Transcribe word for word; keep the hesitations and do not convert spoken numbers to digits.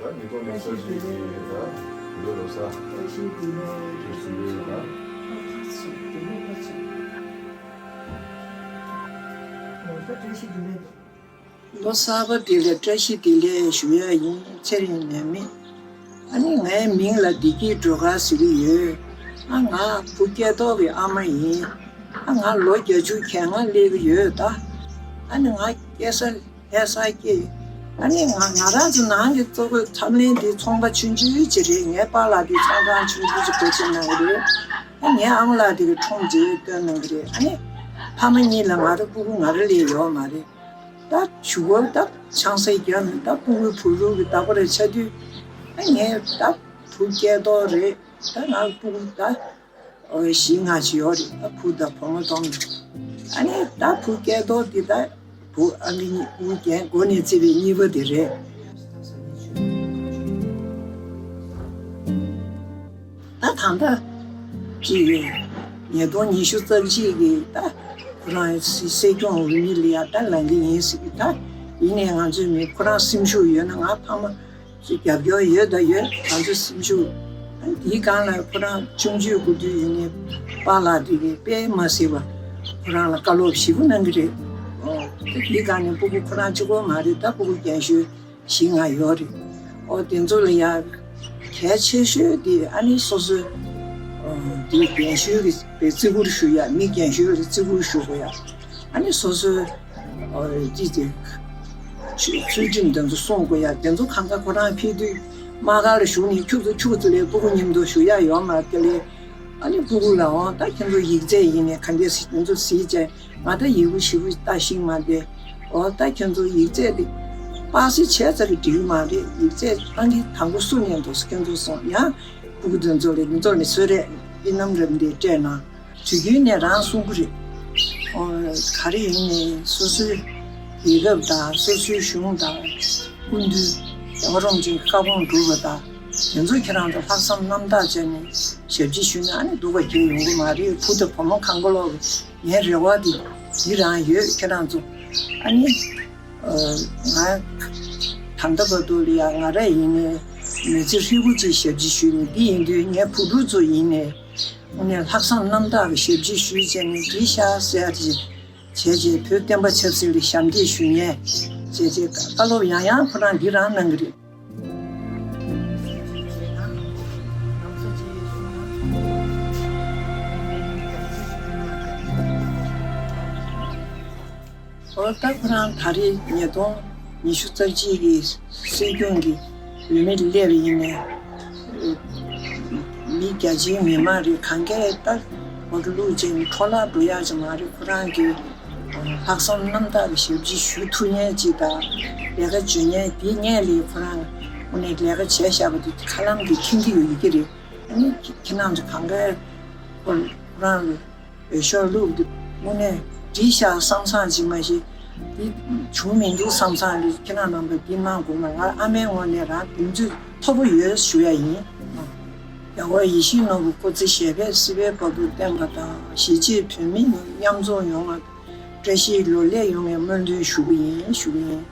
ད་ཉིས་སྟོང་ཉི་ཤུ་རྩ་གཅིག་གི་ད་ལོ་རོ་ས་བཀྲ་ཤིས་བདེ་ལེགས་ཞུ་གི་ཡོད་ད། ལོ་གསར་པ་འདི་ལ་བཀྲ་ཤིས་བདེ་ལེགས་ཞུ་ཡ་ཡིན། ཚེ་རིང་ནད་མེད། ཨ་ནི་ངའི་མིང་ལ་བདེ་སྐྱིད་སྒྲོལ་དཀར་ཟེར་གྱི་ཡོད། ཨ་ང་བུ་སྐྱེས་ཐོག་གི་ཨ་མ་ཡིན། ཨ་ང་ལོ་བརྒྱད་ཅུ་གྱ་ལྔ་སླེབས་ཀྱི་ཡོད་ད། ཨ་ནི་ང་སྐྱེས་ས་ལྷ་ས་སྐྱེས། ཨ་ནི་ང་ང་རང་ཚོ་ནང་གི་གཙོ་བོའི་མཚམས་ལན་དེ་ཚོང་པ་ཆུང་ཆུང་ཅིག་རེད། ངའི་པཱ་ལགས་དེ་ཚོང་ཁང་ཆུང་ཆུང་ཅིག་སྒོ་ཕྱེ་གནང་གི་རེད། ཨ་ངའི་ཨ་མ་ལགས་དེ་གི་ཁྲོམ་ཅིག་སྟོན་གནང་གི་རེད། ཨ་ནི་ཕ་མ་གཉིས་ལ་ང་རང་སྤུ་གུ་ང་རང་ལས་ཡོད་མ་རེད། ད་ཞུ་བ་ད་ཆང་ས་རྒྱབ་ནས་ད་སྤུ་གུའི་བུ་ཕྲུག་གི་བདག་པོ་རེ་ཆགས་དུས། ཨ་ངས་ད་བུ་སྐྱེས་ཐོག་རེད། ད་ང་སྤུ་གུ་ད་བཞི་ལྔ་ཅིག་ཡོད་རེད། ད་བུ་དང་བུ་མོ་གཏོང་། ཨ་ནི་ད་བུ་སྐྱེས་ཐོག་འདི་ད་བུ་ཨ་ནི་གཉིས་བུ་རྒན་འགོ་ནས་བརྩིས་པའི་གཉིས་པ་དེ་རེད། ད་ད་ལྟ་ཅིག་ཉིས་སྟོང་ཉི་ཤུ་རྩ་གཅིག་གི་ད་ཁོ་རང་སྲིད་སྐྱོང་འོས་མི་ལ་ཡ་ད་ལངས་ཀྱི་ཡིན་ཟེར་གི། ད་ཡིན་ནའི་ང་ཚོའི་མི་ཁོ་རང་སེམས་ཤུགས་ཡོད་ན། ང་ཕ་མ་ཅིག་རྒྱབ་སྐྱོར་ཡོད་ད་ཡོད། ང་ཚོ་སེམས་ཤུགས། ཨ་དེའི་སྒང་ལ་ཁོ་རང་ཆུང་ཆུང་དགུ་དུས་ཡིན་ནའི་པཱ་ལགས་དེ་གི་དཔེ་མ་སྲིད་པ་ཁོ་རང་ལ་བཀའ་སློབ་ཞེ་པོ་གནང་གི་རེད། ཨོ་དེའི་སྒང་ནས་སྤུ་གུ་ཁོ་རང་གཅིག་པོ་མ་རེད། ད་སྤུ་གུ་རྒན་ཤོས་བཞི་ལྔ་ཡོད་རེད། ཨོ་དེ་ཚོ་ལ་ཡ་གལ་ཆེ་ཤོས་དེ་ཨ་ནི་སོ་སོའི་ཨོ་དེ་རྒན་ཤོས་ཀྱི་བརྩི་བཀུར་ཞུ་ཡ། མི་རྒན་ཤོས་ལ་བརྩི་བཀུར་ཞུ་དགོས་ཡ། ཨ་ནི་སོ་སོའི་ཨོ་ཅི་ཅི་ཚུལ་ཁྲིམས་དེ་ཚོ་སྲུང་དགོས་ཡ། དེ་ཚོ་གང་ག་ཁོ་རང་ཕེབས་དུས་དམག་སྒར་ལ་བཞུགས་ནས་ཁྱུག་ཙམ་ཁྱུག་ཙམ་ལས་སྤུ་གུ་མཉམ་དུ་བཞུགས་ཡ་ཡོད་མ་རེད། དེ་ལས་ཨ་ནི་སྤུ་གུ་ལ་འོ་ད་ཁྱེད་ཚོ་ཡིག་ཚད་ཡིན་ནའི་ག་འདྲས་སེ་དེ་ཚོ་གཟིགས་བྱས། ང་ད་ཡི་གུ་ཞེ་པོ་ལྟ་ཤེས་མ་བསྡད། འོ་ད་ཁྱེད་ཚོ་ཡིག་ཚད་དེ་དཔག་ཚད་བྱས་ཙང་གི་འགྲིག་གི་མ་རེད། ཡིག་ཚད་ཏང་གི་དང་པོ་སུ་ཉན་འདུག་ཁྱེད་ཚོ་སོང་ཡང་སྤུ་གུ་དེ་ཚོ་ལ་དེ་ཚོ་ནས་གསོལ་རས་ཨི་ནམ་རེ་འདི་སྤྲད་ན། དུས་རྒྱུན་ནས་རང་གསུང་གི་རེད། འོ་ག་རེ་ཡིན་ནའི་སོ་སོའི་རྒྱལ་ཁབ་དང་སོ་སོའི་གཞུང་དང་སྐུ་མདུན་རྒྱལ་བ་རིན་པོ་ཆེའི་བཀའ་དགོངས་སྒྲུབ་པ་དང་། དེ་ཚོ་ཁྱེད་རང་ཚོ་ལྷག་བསམ་རྣམ་དག་བྱས་ནས་ཞབས་ཕྱི་ཞུས་ན་ཨ་ནི་སྡུག་པ་གང་ཡང་ཡོང་གི་མ་རེད། བུ་དང་བུ་མོ་གང་ག་ལོག་གི་ངའི་རེ་བ་དེ་འདི་རང་ཡོད། ཁྱེད་རང་ཚོ་ཨ་ནི་ང་ད་ལྟ་བར་དུ་ལ་ཡ་ང་རང་ཡིན་ནའི་མི་ཚེ་ཧྲིལ་པོ་ཅིག་ཞབས་ཕྱི་ཞུས་ནས། འདི་ཡིན་དུས་ངའི་བུ་ཕྲུག་ཚོ་ཡིན་ནའི་དངོས་གནས་ལྷག་བསམ་རྣམ་དག་གི་ཞབས་ཕྱི་ཞུས་བྱས་ནས་འདི་ཤ་ཟེར་ཅིག་བྱས་རྗེས་བོད་བསྟན་པ་ཆབ་སྲིད་ལ་ཞབས་འདེགས་ཞུ་མཁན་བྱས་རྗེས་བཀའ་སློབ་ཡང་ཡང་ཁོ་རང་འདི་རང་གནང་གི་རེད། འོ་ད་ཁོ་རང་ད་རེས་ཉིས་སྟོང་ཉི་ཤུ་རྩ་གཅིག་གི་སྲིད་སྐྱོང་གི་འོས་མི་སླེབས་ཡིན་ནའི། མི་རྒྱ་ཆེའི་མི་མང་རེད། གང་གས་ད་འོ་ལུག་ཅན་འཕྲོ་བརླག་འགྲོ་ཡག་ཅིག་མ་རེད། ཁོ་རང་གི་ལྷག་བསམ་རྣམ་དག་གི་ཞབས་ཕྱི་ཞུ་ཐུབ་མཁན་ཅིག་དང་། ལས་ཀ་འཇོན་མཁན་དེ་སྔས་ལས་ཁོ་རང་དངོས་གནས་ལས་ཀ་བྱས་བཞག་པ་དེ་ཁ་ལམ་གྱིས་མཁྱེན་གྱི་ཡོད་ཀྱི་རེད། ཨ་ནི་ཁྱེད་རང་ཚོ་གང་གས་ཁོ་རང་ལ་འོས་ཤོག་བླུགས་འདུག་དངོས་གནས་འགྲིག་ཤག་བསམ་བསམ་ཅིག་མ་གཞི་འདི་བྱུང་མི་འདུག་བསམ་བསམ་རེད། ཁྱེད་རང་རྣམ་པས་འདི་གནང་དགོས་ན། ང་ཨ་མའི་ངོས་ནས་རང་གདེང་ཚོད་མཐོ་པོ་ཡོད་ཞུ་ཡ་ཡིན། རྒྱལ་བ་ཡིད་བཞིན་ནོར་བུ་སྐུ་ཚེ་ཞབས་པད་སྲིད་པའི་བར་དུ་བརྟན་པ་དང་། གཞིས་བྱེས་བོད་མི་མཉམ་འཛོམས་ཡོང་བ། བཀྲ་ཤིས་ལོ་ལེགས་ཡོང་བའི་སྨོན་འདུན་ཞུ་གི་ཡིན། ཞུ་གི་ཡིན།